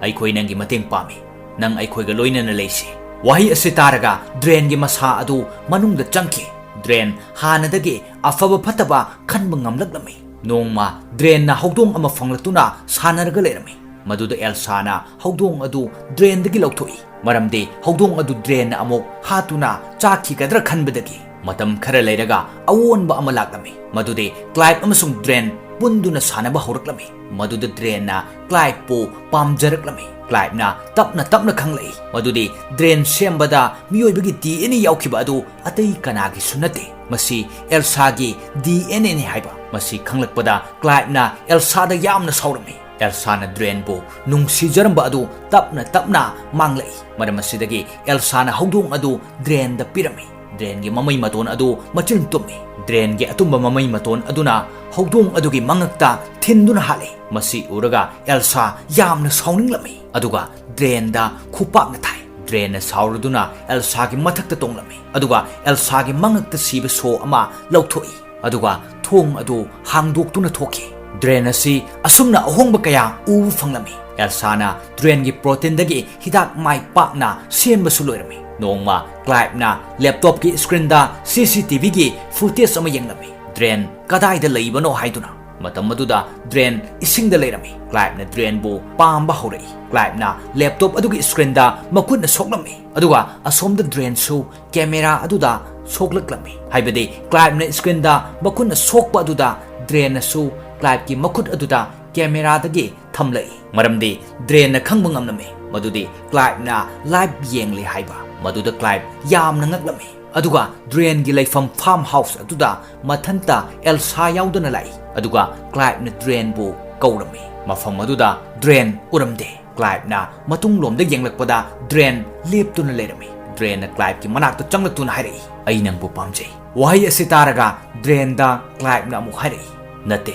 ꯑꯩꯈꯣꯏ ꯅꯪꯒꯤ ꯃꯇꯦꯡ ꯄꯥꯝꯃꯤ꯫ ꯅꯪ ꯑꯩꯈꯣꯏꯒ ꯂꯣꯏꯅꯅ ꯂꯩꯁꯤ꯫" ꯋꯥꯍꯩ ꯑꯁꯤ ꯇꯥꯔꯒ ꯗ꯭ꯔꯦꯟꯒꯤ ꯃꯁꯥ ꯑꯗꯨ ꯃꯅꯨꯡꯗ ꯆꯪꯈꯤ꯫ ꯗ꯭ꯔꯦꯟ ꯍꯥꯟꯅꯗꯒꯤ ꯑꯐꯕ ꯐꯠꯇꯕ ꯈꯟꯕ ꯉꯝꯂꯛꯂꯝꯃꯤ꯫ ꯅꯣꯡꯃ ꯗ꯭ꯔꯦꯟꯅ ꯍꯧꯗꯣꯡ ꯑꯃ ꯐꯪꯂꯛꯇꯨꯅ ꯁꯥꯟꯅꯔꯒ ꯂꯩꯔꯝꯃꯤ꯫ ꯃꯗꯨꯗ ꯑꯦꯜꯁꯥꯅ ꯍꯧꯗꯣꯡ ꯑꯗꯨ ꯗ꯭ꯔꯦꯟꯗꯒꯤ ꯂꯧꯊꯣꯛꯏ, ꯃꯔꯝꯗꯤ ꯍꯧꯗꯣꯡ ꯑꯗꯨ ꯗ꯭ꯔꯦꯟꯅ ꯑꯃꯨꯛ ꯍꯥꯠꯇꯨꯅ ꯆꯥꯈꯤꯒꯗ꯭ꯔꯥ ꯈꯟꯕꯗꯒꯤ꯫ ꯃꯇꯝ ꯈꯔ ꯂꯩꯔꯒ ꯑꯑꯣꯟꯕ ꯑꯃ ꯂꯥꯛꯂꯝꯃꯤ꯫ ꯃꯗꯨꯗꯤ ꯀ꯭ꯂꯥꯏꯕ ꯑꯃꯁꯨꯡ ꯗ꯭ꯔꯦꯟ ꯄꯨꯟꯗꯨꯅ ꯁꯥꯟꯅꯕ ꯍꯧꯔꯛꯂꯝꯃꯤ꯫ ꯃꯗꯨꯗ ꯗ꯭ꯔꯦꯟꯅ ꯀ꯭ꯂꯥꯏꯕꯄꯨ ꯄꯥꯝꯖꯔꯛꯂꯝꯃꯤ꯫ ꯀ꯭ꯂꯥꯏꯕꯅ ꯇꯞꯅ ꯇꯞꯅ ꯈꯪꯂꯛꯏ ꯃꯗꯨꯗꯤ ꯗ꯭ꯔꯦꯟ ꯁꯦꯝꯕꯗ ꯃꯤꯑꯣꯏꯕꯒꯤ ꯗꯤ ꯑꯦꯟ ꯑꯦ ꯌꯥꯎꯈꯤꯕ ꯑꯗꯨ ꯑꯇꯩ ꯀꯅꯥꯒꯤꯁꯨ ꯅꯠꯇꯦ, ꯃꯁꯤ ꯑꯦꯜꯁꯥꯒꯤ ꯗꯤ ꯑꯦꯟ ꯑꯦꯅꯤ ꯍꯥꯏꯕ꯫ ꯃꯁꯤ ꯈꯪꯂꯛꯄꯗ ꯀ꯭ꯂꯥꯏꯕꯅ ꯑꯦꯜꯁꯥꯗ ꯌꯥꯝꯅ ꯁꯥꯎꯔꯝꯃꯤ꯫ ꯑꯦꯜꯁꯥꯅ ꯗ꯭ꯔꯦꯟꯕꯨ ꯅꯨꯡꯁꯤꯖꯔꯝꯕ ꯑꯗꯨ ꯇꯞꯅ ꯇꯞꯅ ꯃꯥꯡꯂꯛꯏ꯫ ꯃꯔꯝ ꯑꯁꯤꯗꯒꯤ ꯑꯦꯜꯁꯥꯅ ꯍꯧꯗꯣꯡ ꯑꯗꯨ ꯗ꯭ꯔꯦꯟꯗ ꯄꯤꯔꯝꯃꯤ꯫ ꯗ꯭ꯔꯦꯟꯒꯤ ꯃꯃꯩ ꯃꯇꯣꯟ ꯑꯗꯨ ꯃꯆꯤꯟ ꯇꯨꯝꯃꯤ꯫ ꯗ꯭ꯔꯦꯟꯒꯤ ꯑꯇꯨꯝꯕ ꯃꯃꯩ ꯃꯇꯣꯟ ꯑꯗꯨꯅ ꯍꯧꯗꯣꯡ ꯑꯗꯨꯒꯤ ꯃꯉꯛꯇ ꯊꯤꯟꯗꯨꯅ ꯍꯥꯠꯂꯤ꯫ ꯃꯁꯤ ꯎꯔꯒ ꯑꯦꯜꯁꯥ ꯌꯥꯝꯅ ꯁꯥꯎꯅꯤꯡꯂꯝꯃꯤ, ꯑꯗꯨꯒ ꯗ꯭ꯔꯦꯟꯗ ꯈꯨꯄꯥꯛꯅ ꯊꯥꯏ꯫ ꯗ꯭ꯔꯦꯟꯅ ꯁꯥꯎꯔꯗꯨꯅ ꯑꯦꯜꯁꯥꯒꯤ ꯃꯊꯛꯇ ꯇꯣꯡꯂꯝꯃꯤ, ꯑꯗꯨꯒ ꯑꯦꯜꯁꯥꯒꯤ ꯃꯉꯛꯇ ꯁꯤꯕ ꯁꯣ ꯑꯃ ꯂꯧꯊꯣꯛꯏ, ꯑꯗꯨꯒ ꯊꯣꯡ ꯑꯗꯨ ꯍꯥꯡꯗꯣꯛꯇꯨꯅ ꯊꯣꯛꯈꯤ꯫ ꯗ꯭ꯔꯦꯟ ꯑꯁꯤ ꯑꯁꯨꯝꯅ ꯑꯍꯣꯡꯕ ꯀꯌꯥ ꯎꯕ ꯐꯪꯂꯝꯃꯤ꯫ ꯑꯦꯜꯁꯥꯅ ꯗ꯭ꯔꯦꯟꯒꯤ ꯄ꯭ꯔꯣꯇꯤꯟꯗꯒꯤ ꯍꯤꯗꯥꯛ ꯃꯥꯏ ꯄꯥꯛꯅ ꯁꯦꯝꯕꯁꯨ ꯂꯣꯏꯔꯝꯃꯤ꯫ ꯅꯣꯡꯃ ꯀ꯭ꯂꯥꯏꯕꯅ ꯂꯦꯞꯇꯣꯞꯀꯤ ꯁ꯭ꯀ꯭ꯔꯤꯟꯗ ꯁꯤ ꯁꯤ ꯇꯤ ꯚꯤꯒꯤ ꯐꯨꯇꯦꯖ ꯑꯃ ꯌꯦꯡꯂꯝꯃꯤ, ꯗ꯭ꯔꯦꯟ ꯀꯗꯥꯏꯗ ꯂꯩꯕꯅꯣ ꯍꯥꯏꯗꯨꯅ꯫ ꯃꯇꯝ ꯑꯗꯨꯗ ꯗ꯭ꯔꯦꯟ ꯏꯁꯤꯡꯗ ꯂꯩꯔꯝꯃꯤ꯫ ꯀ꯭ꯂꯥꯏꯕꯅ ꯗ꯭ꯔꯦꯟꯕꯨ ꯄꯥꯝꯕ ꯍꯧꯔꯛꯏ꯫ ꯀ꯭ꯂꯥꯏꯕꯅ ꯂꯦꯞꯇꯣꯞ ꯑꯗꯨꯒꯤ ꯁ꯭ꯀ꯭ꯔꯤꯟꯗ ꯃꯈꯨꯠꯅ ꯁꯣꯛꯂꯝꯃꯤ, ꯑꯗꯨꯒ ꯑꯁꯣꯝꯗ ꯗ꯭ꯔꯦꯟꯁꯨ ꯀꯦꯃꯦꯔꯥ ꯑꯗꯨꯗ ꯁꯣꯛꯂꯛꯂꯝꯃꯤ꯫ ꯍꯥꯏꯕꯗꯤ ꯀ꯭ꯂꯥꯏꯕꯅ ꯁ꯭ꯀ꯭ꯔꯤꯟꯗ ꯃꯈꯨꯠꯅ ꯁꯣꯛꯄ ꯑꯗꯨꯗ ꯗ꯭ꯔꯦꯟꯅꯁꯨ ꯀ꯭ꯂꯥꯏꯕꯀꯤ ꯃꯈꯨꯠ ꯑꯗꯨꯗ ꯀꯦꯃꯦꯔꯥꯗꯒꯤ ꯊꯝꯂꯛꯏ, ꯃꯔꯝꯗꯤ ꯗ꯭ꯔꯦꯟꯅ ꯈꯪꯕ ꯉꯝꯂꯝꯃꯤ ꯃꯗꯨꯗꯤ ꯀ꯭ꯂꯥꯏꯕꯅ ꯂꯥꯏꯚ ꯌꯦꯡꯂꯤ ꯍꯥꯏꯕ꯫ ꯃꯗꯨꯗ ꯀ꯭ꯂꯥꯏꯕ ꯌꯥꯝꯅ ꯉꯛꯂꯝꯃꯤ꯫ ꯑꯗꯨꯒ ꯗ꯭ꯔꯦꯟꯒꯤ ꯂꯩꯐꯝ ꯐꯥꯔꯝ ꯍꯥꯎꯁ ꯑꯗꯨꯗ ꯃꯊꯟꯇ ꯑꯦꯜꯁꯥ ꯌꯥꯎꯗꯅ ꯂꯥꯛꯏ, ꯑꯗꯨꯒ ꯀ꯭ꯂꯥꯏꯕꯅ ꯗ꯭ꯔꯦꯟꯕꯨ ꯀꯧꯔꯝꯃꯤ꯫ ꯃꯐꯝ ꯑꯗꯨꯗ ꯗ꯭ꯔꯦꯟ ꯎꯔꯝꯗꯦ꯫ ꯀ꯭ꯂꯥꯏꯕꯅ ꯃꯇꯨꯡꯂꯣꯝꯗ ꯌꯦꯡꯂꯛꯄꯗ ꯗ꯭ꯔꯦꯟ ꯂꯦꯞꯇꯨꯅ ꯂꯩꯔꯝꯃꯤ꯫ ꯗ꯭ꯔꯦꯟꯅ ꯀ꯭ꯂꯥꯏꯕꯀꯤ ꯃꯅꯥꯛꯇ ꯆꯪꯂꯛꯇꯨꯅ ꯍꯥꯏꯔꯛꯏ, "ꯑꯩ ꯅꯪꯕꯨ ꯄꯥꯝꯖꯩ"꯫ ꯋꯥꯍꯩ ꯑꯁꯤ ꯇꯥꯔꯒ ꯗ꯭ꯔꯦꯟꯗ ꯀ꯭ꯂꯥꯏꯕꯅ ꯑꯃꯨꯛ ꯍꯥꯏꯔꯛꯏ, "ꯅꯠꯇꯦ,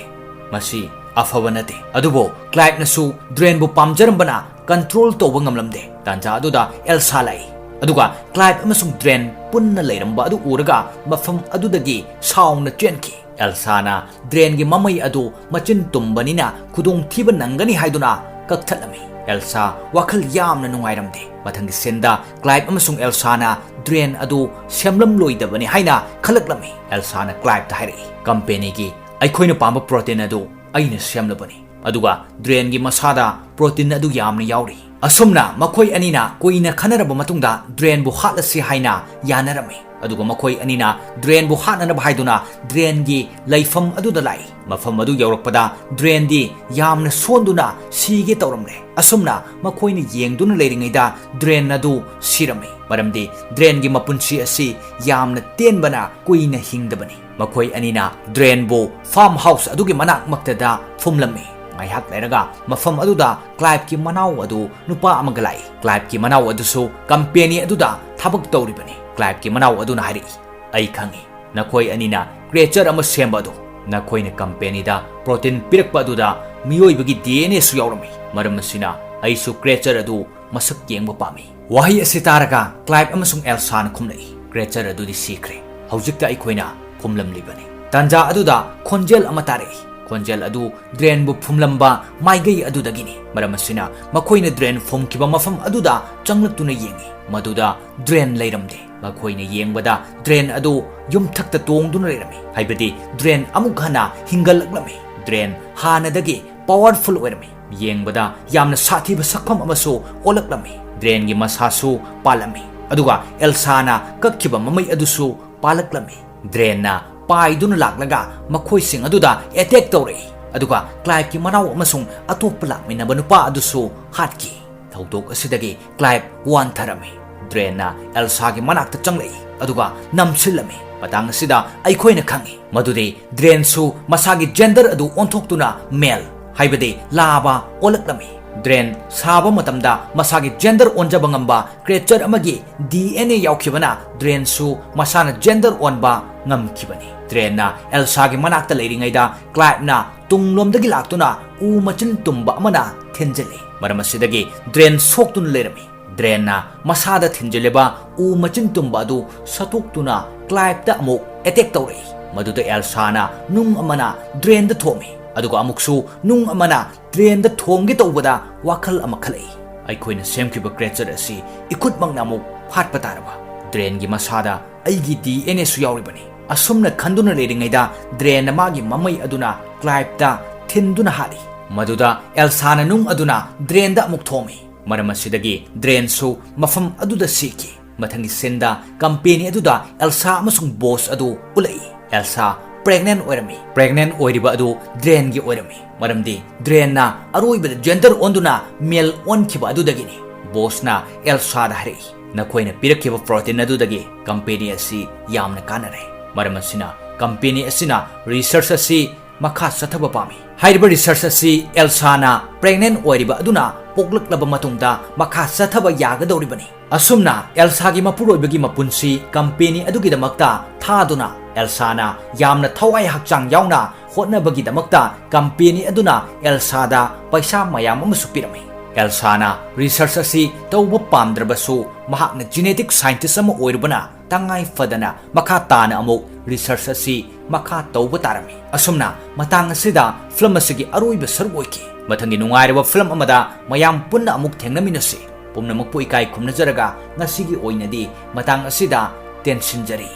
ꯃꯁꯤ ꯑꯐꯕ ꯅꯠꯇꯦ"꯫ ꯑꯗꯨꯕꯨ ꯀ꯭ꯂꯥꯏꯕꯅꯁꯨ ꯗ꯭ꯔꯦꯟꯕꯨ ꯄꯥꯝꯖꯔꯝꯕꯅ ꯀꯟꯇ꯭ꯔꯣꯜ ꯇꯧꯕ ꯉꯝꯂꯝꯗꯦ꯫ ꯇꯥꯟꯖꯥ ꯑꯗꯨꯗ ꯑꯦꯜꯁꯥ ꯂꯥꯛꯏ, ꯑꯗꯨꯒ ꯀ꯭ꯂꯥꯏꯕ ꯑꯃꯁꯨꯡ ꯗ꯭ꯔꯦꯟ ꯄꯨꯟꯅ ꯂꯩꯔꯝꯕ ꯑꯗꯨ ꯎꯔꯒ ꯃꯐꯝ ꯑꯗꯨꯗꯒꯤ ꯁꯥꯎꯅ ꯆꯦꯟꯈꯤ꯫ ꯑꯦꯜꯁꯥꯅ ꯗ꯭ꯔꯦꯟꯒꯤ ꯃꯃꯩ ꯑꯗꯨ ꯃꯆꯤꯟ ꯇꯨꯝꯕꯅꯤꯅ ꯈꯨꯗꯣꯡꯊꯤꯕ ꯅꯪꯒꯅꯤ ꯍꯥꯏꯗꯨꯅ ꯀꯛꯊꯠꯂꯝꯃꯤ꯫ ꯑꯦꯜꯁꯥ ꯋꯥꯈꯜ ꯌꯥꯝꯅ ꯅꯨꯡꯉꯥꯏꯔꯝꯗꯦ꯫ ꯃꯊꯪꯒꯤ ꯁꯤꯟꯗ ꯀ꯭ꯂꯥꯏꯕ ꯑꯃꯁꯨꯡ ꯑꯦꯜꯁꯥꯅ ꯗ꯭ꯔꯦꯟ ꯑꯗꯨ ꯁꯦꯝꯂꯝꯂꯣꯏꯗꯕꯅꯤ ꯍꯥꯏꯅ ꯈꯜꯂꯛꯂꯝꯃꯤ꯫ ꯑꯦꯜꯁꯥꯅ ꯀ꯭ꯂꯥꯏꯕꯇ ꯍꯥꯏꯔꯛꯏ, "ꯀꯝꯄꯦꯅꯤꯒꯤ ꯑꯩꯈꯣꯏꯅ ꯄꯥꯝꯕ ꯄ꯭ꯔꯣꯇꯤꯟ ꯑꯗꯨ ꯑꯩꯅ ꯁꯦꯝꯂꯕꯅꯤ, ꯑꯗꯨꯒ ꯗ꯭ꯔꯦꯟꯒꯤ ꯃꯁꯥꯗ ꯄ꯭ꯔꯣꯇꯤꯟ ꯑꯗꯨ ꯌꯥꯝꯅ ꯌꯥꯎꯔꯤ"꯫ ꯑꯁꯨꯝꯅ ꯃꯈꯣꯏ ꯑꯅꯤꯅ ꯀꯨꯏꯅ ꯈꯟꯅꯔꯕ ꯃꯇꯨꯡꯗ ꯗ꯭ꯔꯦꯟꯕꯨ ꯍꯥꯠꯂꯁꯤ ꯍꯥꯏꯅ ꯌꯥꯅꯔꯝꯃꯤ꯫ ꯑꯗꯨꯒ ꯃꯈꯣꯏ ꯑꯅꯤꯅ ꯗ꯭ꯔꯦꯟꯕꯨ ꯍꯥꯠꯅꯅꯕ ꯍꯥꯏꯗꯨꯅ ꯗ꯭ꯔꯦꯟꯒꯤ ꯂꯩꯐꯝ ꯑꯗꯨꯗ ꯂꯥꯛꯏ꯫ ꯃꯐꯝ ꯑꯗꯨ ꯌꯧꯔꯛꯄꯗ ꯗ꯭ꯔꯦꯟꯗꯤ ꯌꯥꯝꯅ ꯁꯣꯟꯗꯨꯅ ꯁꯤꯒꯦ ꯇꯧꯔꯝꯂꯦ꯫ ꯑꯁꯨꯝꯅ ꯃꯈꯣꯏꯅ ꯌꯦꯡꯗꯨꯅ ꯂꯩꯔꯤꯉꯩꯗ ꯗ꯭ꯔꯦꯟ ꯑꯗꯨ ꯁꯤꯔꯝꯃꯤ, ꯃꯔꯝꯗꯤ ꯗ꯭ꯔꯦꯟꯒꯤ ꯃꯄꯨꯟꯁꯤ ꯑꯁꯤ ꯌꯥꯝꯅ ꯇꯦꯟꯕꯅ ꯀꯨꯏꯅ ꯍꯤꯡꯗꯕꯅꯤ꯫ ꯃꯈꯣꯏ ꯑꯅꯤꯅ ꯗ꯭ꯔꯦꯟꯕꯨ ꯐꯥꯔꯝ ꯍꯥꯎꯁ ꯑꯗꯨꯒꯤ ꯃꯅꯥꯛ ꯃꯛꯇꯗ ꯐꯨꯝꯂꯝꯃꯤ꯫ ꯉꯥꯏꯍꯥꯛ ꯂꯩꯔꯒ ꯃꯐꯝ ꯑꯗꯨꯗ ꯀ꯭ꯂꯥꯏꯕꯀꯤ ꯃꯅꯥꯎ ꯑꯗꯨ ꯅꯨꯄꯥ ꯑꯃꯒ ꯂꯥꯛꯏ꯫ ꯀ꯭ꯂꯥꯏꯕꯀꯤ ꯃꯅꯥꯎ ꯑꯗꯨꯁꯨ ꯀꯝꯄꯦꯅꯤ ꯑꯗꯨꯗ ꯊꯕꯛ ꯇꯧꯔꯤꯕꯅꯤ꯫ ꯀ꯭ꯂꯥꯏꯕꯀꯤ ꯃꯅꯥꯎ ꯑꯗꯨꯅ ꯍꯥꯏꯔꯛꯏ, "ꯑꯩ ꯈꯪꯏ, ꯅꯈꯣꯏ ꯑꯅꯤꯅ ꯀ꯭ꯔꯦꯆꯔ ꯑꯃ ꯁꯦꯝꯕ ꯑꯗꯨ꯫ ꯅꯈꯣꯏꯅ ꯀꯝꯄꯦꯅꯤꯗ ꯄ꯭ꯔꯣꯇꯤꯟ ꯄꯤꯔꯛꯄ ꯑꯗꯨꯗ ꯃꯤꯑꯣꯏꯕꯒꯤ ꯗꯤ ꯑꯦꯟ ꯑꯦꯁꯨ ꯌꯥꯎꯔꯝꯃꯤ꯫ ꯃꯔꯝ ꯑꯁꯤꯅ ꯑꯩꯁꯨ ꯀ꯭ꯔꯦꯆꯔ ꯑꯗꯨ ꯃꯁꯛ ꯌꯦꯡꯕ ꯄꯥꯝꯃꯤ"꯫ ꯋꯥꯍꯩ ꯑꯁꯤ ꯇꯥꯔꯒ ꯀ꯭ꯂꯥꯏꯕ ꯑꯃꯁꯨꯡ ꯑꯦꯜꯁꯥꯅ ꯈꯨꯝꯂꯛꯏ, "ꯀ꯭ꯔꯦꯆꯔ ꯑꯗꯨꯗꯤ ꯁꯤꯈ꯭ꯔꯦ꯫ ꯍꯧꯖꯤꯛꯇ ꯑꯩꯈꯣꯏꯅ ꯐꯨꯝꯂꯝꯂꯤꯕꯅꯤ"꯫ ꯇꯥꯟꯖꯥ ꯑꯗꯨꯗ ꯈꯣꯟꯖꯦꯜ ꯑꯃ ꯇꯥꯔꯛꯏ꯫ ꯈꯣꯟꯖꯦꯜ ꯑꯗꯨ ꯗ꯭ꯔꯦꯟꯕꯨ ꯐꯨꯝꯂꯝꯕ ꯃꯥꯏꯀꯩ ꯑꯗꯨꯗꯒꯤꯅꯤ꯫ ꯃꯔꯝ ꯑꯁꯤꯅ ꯃꯈꯣꯏꯅ ꯗ꯭ꯔꯦꯟ ꯐꯨꯝꯈꯤꯕ ꯃꯐꯝ ꯑꯗꯨꯗ ꯆꯪꯂꯛꯇꯨꯅ ꯌꯦꯡꯏ꯫ ꯃꯗꯨꯗ ꯗ꯭ꯔꯦꯟ ꯂꯩꯔꯝꯗꯦ꯫ ꯃꯈꯣꯏꯅ ꯌꯦꯡꯕꯗ ꯗ꯭ꯔꯦꯟ ꯑꯗꯨ ꯌꯨꯝꯊꯛꯇ ꯇꯣꯡꯗꯨꯅ ꯂꯩꯔꯝꯃꯤ, ꯍꯥꯏꯕꯗꯤ ꯗ꯭ꯔꯦꯟ ꯑꯃꯨꯛ ꯍꯟꯅ ꯍꯤꯡꯒꯠꯂꯛꯂꯝꯃꯤ꯫ ꯗ꯭ꯔꯦꯟ ꯍꯥꯟꯅꯗꯒꯤ ꯄꯥꯋꯔꯐꯨꯜ ꯑꯣꯏꯔꯝꯃꯤ꯫ ꯌꯦꯡꯕꯗ ꯌꯥꯝꯅ ꯁꯥꯊꯤꯕ ꯁꯛꯐꯝ ꯑꯃꯁꯨ ꯑꯣꯜꯂꯛꯂꯝꯃꯤ꯫ ꯗ꯭ꯔꯦꯟꯒꯤ ꯃꯁꯥꯁꯨ ꯄꯥꯜꯂꯝꯃꯤ, ꯑꯗꯨꯒ ꯑꯦꯜꯁꯥꯅ ꯀꯛꯈꯤꯕ ꯃꯃꯩ ꯑꯗꯨꯁꯨ ꯄꯥꯜꯂꯛꯂꯝꯃꯤ꯫ ꯗ꯭ꯔꯦꯟꯅ ꯄꯥꯏꯗꯨꯅ ꯂꯥꯛꯂꯒ ꯃꯈꯣꯏꯁꯤꯡ ꯑꯗꯨꯗ ꯑꯦꯇꯦꯛ ꯇꯧꯔꯛꯏ, ꯑꯗꯨꯒ ꯀ꯭ꯂꯥꯏꯕꯀꯤ ꯃꯅꯥꯎ ꯑꯃꯁꯨꯡ ꯑꯇꯣꯞꯄ ꯂꯥꯛꯃꯤꯟꯅꯕ ꯅꯨꯄꯥ ꯑꯗꯨꯁꯨ ꯍꯥꯠꯈꯤ꯫ ꯊꯧꯗꯣꯛ ꯑꯁꯤꯗꯒꯤ ꯀ꯭ꯂꯥꯏꯕ ꯋꯥꯟꯊꯔꯝꯃꯤ꯫ ꯗ꯭ꯔꯦꯟꯅ ꯑꯦꯜꯁꯥꯒꯤ ꯃꯅꯥꯛꯇ ꯆꯪꯂꯛꯏ, ꯑꯗꯨꯒ ꯅꯝꯁꯤꯜꯂꯝꯃꯤ꯫ ꯃꯇꯥꯡ ꯑꯁꯤꯗ ꯑꯩꯈꯣꯏꯅ ꯈꯪꯏ ꯃꯗꯨꯗꯤ ꯗ꯭ꯔꯦꯟꯁꯨ ꯃꯁꯥꯒꯤ ꯖꯦꯟꯗꯔ ꯑꯗꯨ ꯑꯣꯟꯊꯣꯛꯇꯨꯅ ꯃꯦꯜ, ꯍꯥꯏꯕꯗꯤ ꯂꯥꯕ ꯑꯣꯜꯂꯛꯂꯝꯃꯤ꯫ ꯗ꯭ꯔꯦꯟ ꯁꯥꯕ ꯃꯇꯝꯗ ꯃꯁꯥꯒꯤ gender ꯑꯣꯟꯖꯕ ꯉꯝꯕ creature ꯑꯃꯒꯤ D N A ꯌꯥꯎꯈꯤꯕꯅ ꯗ꯭ꯔꯦꯟꯁꯨ ꯃꯁꯥꯅ gender ꯑꯣꯟꯕ ꯉꯝꯈꯤꯕꯅꯤ꯫ ꯗ꯭ꯔꯦꯟꯅ ꯑꯦꯜꯁꯥꯒꯤ ꯃꯅꯥꯛꯇ ꯂꯩꯔꯤꯉꯩꯗ ꯀ꯭ꯂꯥꯏꯕꯅ ꯇꯨꯡꯂꯣꯝꯗꯒꯤ ꯂꯥꯛꯇꯨꯅ ꯎ ꯃꯆꯤꯟ ꯇꯨꯝꯕ ꯑꯃꯅ ꯊꯤꯟꯖꯤꯜꯂꯤ꯫ ꯃꯔꯝ ꯑꯁꯤꯗꯒꯤ ꯗ꯭ꯔꯦꯟ ꯁꯣꯛꯇꯨꯅ ꯂꯩꯔꯝꯃꯤ꯫ ꯗ꯭ꯔꯦꯟꯅ ꯃꯁꯥꯗ ꯊꯤꯟꯖꯤꯜꯂꯤꯕ ꯎ ꯃꯆꯤꯟ ꯇꯨꯝꯕ ꯑꯗꯨ ꯁꯠꯇꯣꯛꯇꯨꯅ ꯀ꯭ꯂꯥꯏꯕꯇ ꯑꯃꯨꯛ attack ꯇꯧꯔꯛꯏ꯫ ꯃꯗꯨꯗ ꯑꯦꯜꯁꯥꯅ ꯅꯨꯡ ꯑꯃꯅ ꯗ꯭ꯔꯦꯟꯗ ꯊꯣꯝꯃꯤ, ꯑꯗꯨꯒ ꯑꯃꯨꯛꯁꯨ ꯅꯨꯡ ꯑꯃꯅ ꯗ꯭ꯔꯦꯟꯗ ꯊꯣꯝꯒꯦ ꯇꯧꯕꯗ ꯋꯥꯈꯜ ꯑꯃ ꯈꯜꯂꯛꯏ꯫ ꯑꯩꯈꯣꯏꯅ ꯁꯦꯝꯈꯤꯕ creature ꯑꯁꯤ ꯏꯈꯨꯠꯃꯛꯅ ꯑꯃꯨꯛ ꯐꯥꯠꯄ ꯇꯥꯔꯕ? ꯗ꯭ꯔꯦꯟꯒꯤ ꯃꯁꯥꯗ ꯑꯩꯒꯤ D N Aꯁꯨ ꯌꯥꯎꯔꯤꯕꯅꯤ꯫ ꯑꯁꯨꯝꯅ ꯈꯟꯗꯨꯅ ꯂꯩꯔꯤꯉꯩꯗ ꯗ꯭ꯔꯦꯟꯅ ꯃꯥꯒꯤ ꯃꯃꯩ ꯑꯗꯨꯅ ꯀ꯭ꯂꯥꯏꯕꯇ ꯊꯤꯟꯗꯨꯅ ꯍꯥꯠꯂꯤ꯫ ꯃꯗꯨꯗ ꯑꯦꯜꯁꯥꯅ ꯅꯨꯡ ꯑꯗꯨꯅ ꯗ꯭ꯔꯦꯟꯗ ꯑꯃꯨꯛ ꯊꯣꯝꯃꯤ꯫ ꯃꯔꯝ ꯑꯁꯤꯗꯒꯤ ꯗ꯭ꯔꯦꯟꯁꯨ ꯃꯐꯝ ꯑꯗꯨꯗ ꯁꯤꯈꯤ꯫ ꯃꯊꯪꯒꯤ sceneꯗ company ꯑꯗꯨꯗ ꯑꯦꯜꯁꯥ ꯑꯃꯁꯨꯡ ꯕꯣꯁ ꯑꯗꯨ ꯎꯠꯂꯛꯏ꯫ ꯑꯦꯜꯁꯥ pregnant ꯑꯣꯏꯔꯝꯃꯤ꯫ Pregnant ꯑꯣꯏꯔꯤꯕ ꯑꯗꯨ ꯗ꯭ꯔꯦꯟꯒꯤ ꯑꯣꯏꯔꯝꯃꯤ, ꯃꯔꯝꯗꯤ ꯗ꯭ꯔꯦꯟꯅ ꯑꯔꯣꯏꯕꯗ gender ꯑꯣꯟꯗꯨꯅ male ꯑꯣꯟꯈꯤꯕ ꯑꯗꯨꯗꯒꯤꯅꯤ꯫ ꯕꯣꯁꯅ ꯑꯦꯜꯁꯥꯗ ꯍꯥꯏꯔꯛꯏ, "ꯅꯈꯣꯏꯅ ꯄꯤꯔꯛꯈꯤꯕ protein ꯑꯗꯨꯗꯒꯤ company ꯑꯁꯤ ꯌꯥꯝꯅ ꯀꯥꯟꯅꯔꯦ꯫ ꯃꯔꯝ ꯑꯁꯤꯅ company ꯑꯁꯤꯅ research ꯑꯁꯤ ꯃꯈꯥ ꯆꯠꯊꯕ ꯄꯥꯝꯃꯤ꯫ ꯍꯥꯏꯔꯤꯕ research ꯑꯁꯤ ꯑꯦꯜꯁꯥꯅ pregnant ꯑꯣꯏꯔꯤꯕ ꯑꯗꯨꯅ ꯄꯣꯛꯂꯛꯂꯕ ꯃꯇꯨꯡꯗ ꯃꯈꯥ ꯆꯠꯊꯕ ꯌꯥꯒꯗꯧꯔꯤꯕꯅꯤ꯫" ꯑꯁꯨꯝꯅ ꯑꯦꯜꯁꯥꯒꯤ ꯃꯄꯨꯔꯣꯏꯕꯒꯤ ꯃꯄꯨꯟꯁꯤ company ꯑꯗꯨꯒꯤꯗꯃꯛꯇ ꯊꯥꯗꯨꯅ, ꯑꯦꯜꯁꯥꯅ ꯌꯥꯝꯅ ꯊꯋꯥꯏ ꯍꯛꯆꯥꯡ ꯌꯥꯎꯅ ꯍꯣꯠꯅꯕꯒꯤꯗꯃꯛꯇ company ꯑꯗꯨꯅ ꯑꯦꯜꯁꯥꯗ ꯄꯩꯁꯥ ꯃꯌꯥꯝ ꯑꯃꯁꯨ ꯄꯤꯔꯝꯃꯤ꯫ ꯑꯦꯜꯁꯥꯅ research ꯑꯁꯤ ꯇꯧꯕ ꯄꯥꯝꯗ꯭ꯔꯕꯁꯨ, ꯃꯍꯥꯛꯅ genetic scientist ꯑꯃ ꯑꯣꯏꯔꯨꯕꯅ ꯇꯉꯥꯏ ꯐꯗꯅ ꯃꯈꯥ ꯇꯥꯅ ꯑꯃꯨꯛ research ꯑꯁꯤ ꯃꯈꯥ ꯇꯧꯕ ꯇꯥꯔꯝꯃꯤ꯫ ꯑꯁꯨꯝꯅ ꯃꯇꯥꯡ ꯑꯁꯤꯗ film ꯑꯁꯤꯒꯤ ꯑꯔꯣꯏꯕ ꯁꯔꯨꯛ ꯑꯣꯏꯈꯤ꯫ ꯃꯊꯪꯒꯤ ꯅꯨꯡꯉꯥꯏꯔꯕ film ꯑꯃꯗ ꯃꯌꯥꯝ ꯄꯨꯟꯅ ꯑꯃꯨꯛ ꯊꯦꯡꯅꯃꯤꯟꯅꯁꯤ꯫ ꯄꯨꯝꯅꯃꯛꯄꯨ ꯏꯀꯥꯏ ꯈꯨꯝꯅꯖꯔꯒ ꯉꯁꯤꯒꯤ ꯑꯣꯏꯅꯗꯤ ꯃꯇꯥꯡ ꯑꯁꯤꯗ ꯇꯦꯟꯁꯤꯟꯖꯔꯤ꯫